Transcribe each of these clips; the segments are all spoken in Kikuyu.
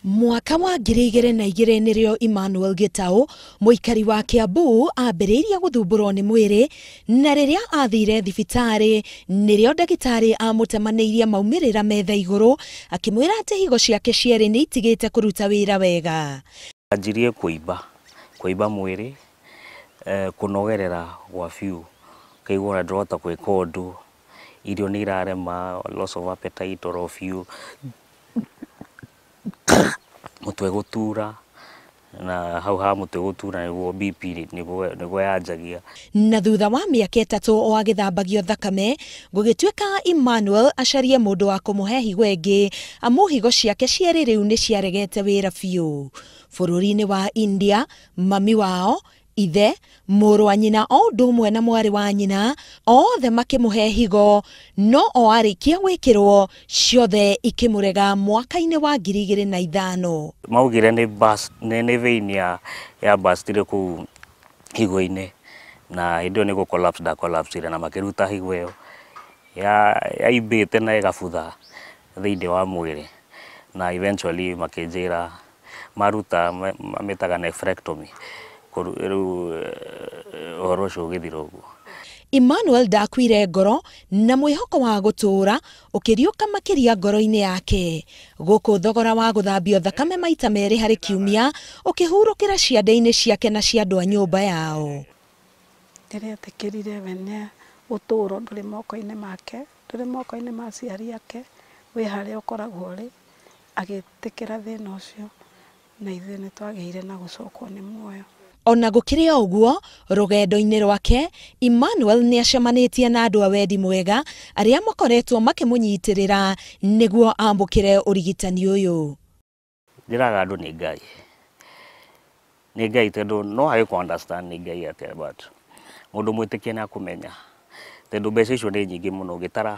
Mwaka wa 2002 nĩrĩo Emmanuel Gitau, mũikari wa Kiambu, ambĩrĩirie gũthumbũrwo nĩ mwĩrĩ, na rĩrĩa athire thibitarĩ nĩrĩo ndagĩtarĩ amũtemanĩirie maumĩrĩra metha igũrũ, akĩmwĩra atĩ higo ciake cierĩ nĩ itigĩte kũruta wĩra wega. Anjirie kũimba mwĩrĩ, kũnogerera gwa biũ, ngaigua ona ndĩrahota gwĩka ũndũ, irio nĩ irarema, loss of appetite oro biũ, mũtwe gũtura, na hau ha mũtwe gũtura nĩguo BP nĩguo yanjagia. Na thutha wa mĩaka 3 o agĩthambagio thakame, gũgĩtuĩka Emmanuel acarie mũndũ wa kũmũhe higo ĩngĩ, amu higo ciake cierĩ rĩu nĩ ciaregete wĩra biũ. Bũrũri-inĩ wa India, mami wao, ithe, mũrũ wa nyina o ũndũ ũmwe na mwarĩ wa nyina, othe makĩmũhe higo, no o arĩkia gwĩkĩrwo ciothe ikĩmũrega mwaka-inĩ wa 2005. Maugire nĩ burst, nĩ vein ya burstire kũu higo-inĩ, na hĩndĩ ĩyo nĩ gũ collapse nda collapse na makĩruta higo ĩyo yaimbĩte na ĩgabutha thĩinĩ wa mwĩrĩ, na eventually makĩnjĩra maruta mamĩtaga nephrectomy. Rĩu ũhoro ũcio ũgĩthira ũguo. Emmanuel ndakuire ngoro na mwĩhoko wa gũtũũra ũkĩriũka makĩria ngoro-inĩ yake. Gũkũ thogora wa gũthambio thakame maita 2 harĩ kiumia ũkĩhurũkĩra ciande-inĩ ciake na cia andũ a nyũmba yao. Ndĩretĩkĩrire we nĩ ũtũũro ndũrĩ moko-inĩ make, ndũrĩ moko-inĩ ma aciari ake, wĩ harĩa ũkoragwo ũrĩ, agĩtĩkĩra thĩna ũcio, na ithuĩ nĩ twagĩire na gũcokwo nĩ muoyo. Ona gũkĩrĩ o ũguo, rũgendo-inĩ rwake, Emmanuel nĩ acemanĩtie na andũ a wendi mwega arĩa makoretwo makĩmũnyitĩrĩra nĩguo amũkĩre ũrigitani ũyũ. Njĩraga andũ nĩ Ngai. Nĩ Ngai tondũ no age kũ understand nĩ Ngai atĩa, but mũndũ mwĩtĩkia nĩ akũmenya. Tondũ mbeca icio nĩ nyingĩ mũno, ũgĩtara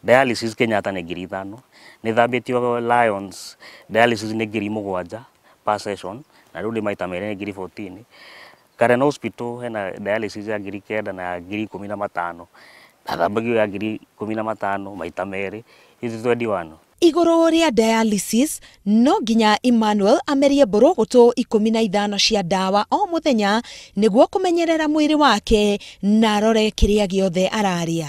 dialysis Kenyatta nĩ 5,000, nĩ thambĩtio Lions dialysis nĩ 7,000 per session, na rĩu nĩ maita merĩ nĩ 14,000. Karen Hospital hena dialysis ya 9,000 na ya 15,000, ndathambagio ya 15,000 maita merĩ, ici 21. Igũrũ rĩa dialysis, no nginya Emmanuel amerie mbũrũgũtũ 15 cia ndawa o mũthenya nĩguo kũmenyerera mwĩrĩ wake na arore kĩrĩa gĩothe ararĩa.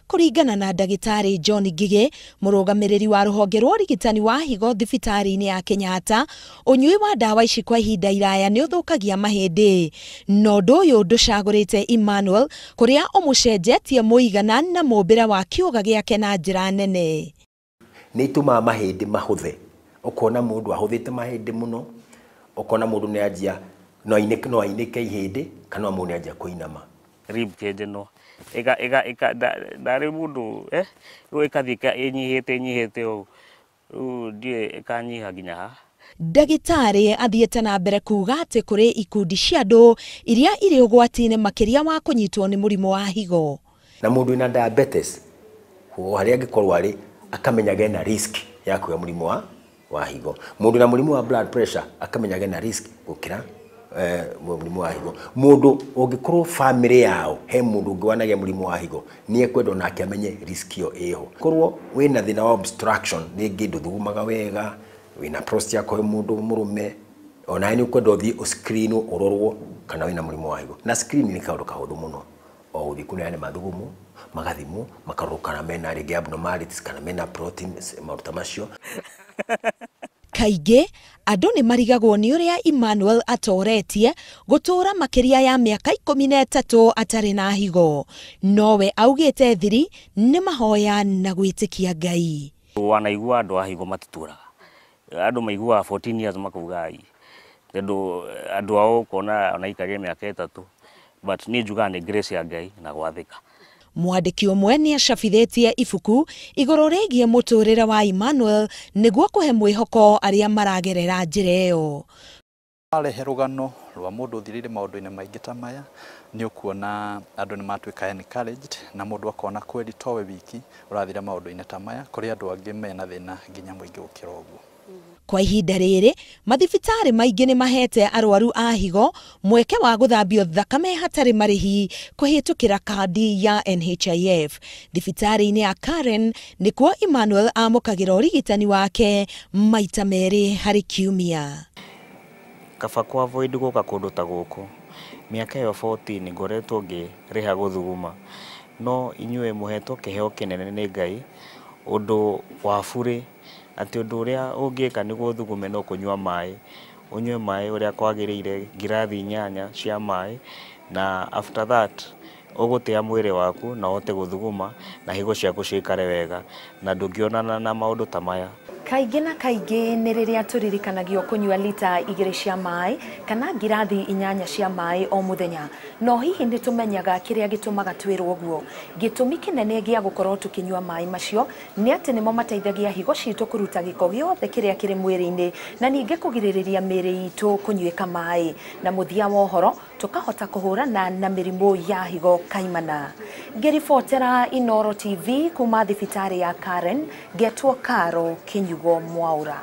Kũringana na ndagĩtarĩ John Ngigĩ, mũrũgamĩrĩri wa rũhonge rwa ũrigitani wa higo thibitarĩ-inĩ ya Kenyatta, ũnyui wa ndawa ici kwa ihinda iraya nĩ ũthũkagia mahĩndĩ. Na ũndũ ũyũ ndũcagũrĩte Emmanuel, kũrĩa ũmũcenjetie mũigana na mũmbĩre wa kĩũga gĩake na njĩra nene. Nĩ itũmaga mahĩndĩ mahũthe, ũkona mũndũ ahũthĩte mahĩndĩ mũno, ũkona mũndũ nĩ anjia no ainĩke ihĩndĩ kana mũndũ nĩ anjia kũinama. Rib cage ĩno ndarĩ mũndũ, rĩu ĩkathiĩ ĩnyihĩte ũũ, rĩu ndiũĩ ĩkanyiha nginya ha. Ndagĩtarĩ athiĩte na mbere kuuga atĩ kũrĩ ikundi cia andũ iria irĩ ũgwati-inĩ makĩria wa kũnyitwo nĩ mũrimũ wa higo. Na mũndũ wĩna diabetes, harĩa angĩkorwo arĩ, akamenyaga ena risk ya kũgĩa mũrimũ wa higo. Mũndũ na mũrimũ wa blood pressure akamenyaga ena risk gũkĩra mũrimũ wa higo. Mũndũ ũngĩkorwo family yao he mũndũ ũngĩ wanagĩa mũrimũ wa higo, nĩ ekwendwo nake amenye risk ĩyo ĩho. Korwo wĩna thĩna wa obstruction, rĩngĩ ndũthugumaga wega, wĩna prostate yaku wĩ mũndũ mũrũme, onawe nĩ ũkwenda ũthiĩ ũ-screen ũrorwo kana wĩna mũrimũ wa higo. Na screen nĩ kaũndũ kahũthũ mũno, o gũthiĩ kũneana mathugumo, magathimwo, makarorwo kana mena rĩngĩ abnormalities kana mena proteins, maũndũ ta macio. Kaingĩ andũ nĩ marigagwo nĩ ũrĩa Emmanuel atoretie gũtũũra makĩria ya mĩaka 13 atarĩ na higo, nowe augĩte thiri nĩ mahoya na gwĩtĩkia Ngai. Wanaigua andũ a higo matitũraga, andũ maiguaga 14 years makauga ai, tondũ andũ ao ũkona ona aikarire mĩaka 3, but niĩ njugaga nĩ grace ya Ngai na gwathĩka. Mwandĩki ũmwe nĩ acabithĩtie ibuku igũrũ rĩgiĩ mũtũrĩre wa Emmanuel nĩguo kũhe mwĩhoko arĩa maragerera njĩra ĩyo. Warehe rũgano rwa mũndũ ũthirĩire maũndũ-inĩ maingĩ ta maya, nĩ ũkuona andũ nĩ matuĩka encouraged, na mũndũ akona kweli towe wiki ũrathira maũndũ-inĩ ta maya, kũrĩ andũ angĩ mena thĩna nginya mũingĩ gũkĩra ũguo. Kwa ihinda rĩrĩ, mathibitarĩ maingĩ nĩ mahete arwaru a higo mweke wa gũthambio thakame hatarĩ marĩhi kũhĩtũkĩra kandi ya NHIF. Thibitarĩ-inĩ ya Karen nĩkuo Emmanuel amũkagĩra ũrigitani wake maita 2 harĩ kiumia. Kaba ku avoid gũka kũndũ ta gũkũ. Mĩaka ĩyo 14 ngoretwo ngĩrĩha gũthuguma, no inyuĩ mũhetwo kĩheo kĩnene nĩ Ngai ũndũ wa burĩ, atĩ ũndũ ũrĩa ũngĩka nĩguo ũthugume no kũnyua maĩ, ũnyue maĩ ũrĩa kwagĩrĩire, ngirathi 8 cia maĩ, na after that ũgũtĩa mwĩrĩ waku na ũhote gũthuguma na higo ciaku cikare wega na ndũngĩonana na maũndũ ta maya. Kaingĩ na kaingĩ nĩ rĩrĩa tũririkanagio kũnyua lita 2 cia maĩ kana ngirathi 8 cia maĩ o mũthenya. No hihi nĩ tũmenyaga kĩrĩa gĩtũmaga twĩrwo ũguo? Gĩtũmi kĩnene gĩa gũkorwo tũkĩnyua maĩ macio nĩ atĩ nĩmo mateithagia higo citũ kũruta gĩko gĩothe kĩrĩa kĩrĩ mwĩrĩ-inĩ na ningĩ kũgirĩrĩria mĩĩrĩ itũ kũnyuĩka maĩ, na mũthia wa ũhoro tũkahota kũhũrana na mĩrimũ ya higo kaimana. Ngĩribotera Inooro TV kuma thibitarĩ ya Karen, ngetwo Karo Kinyugo Mwaura.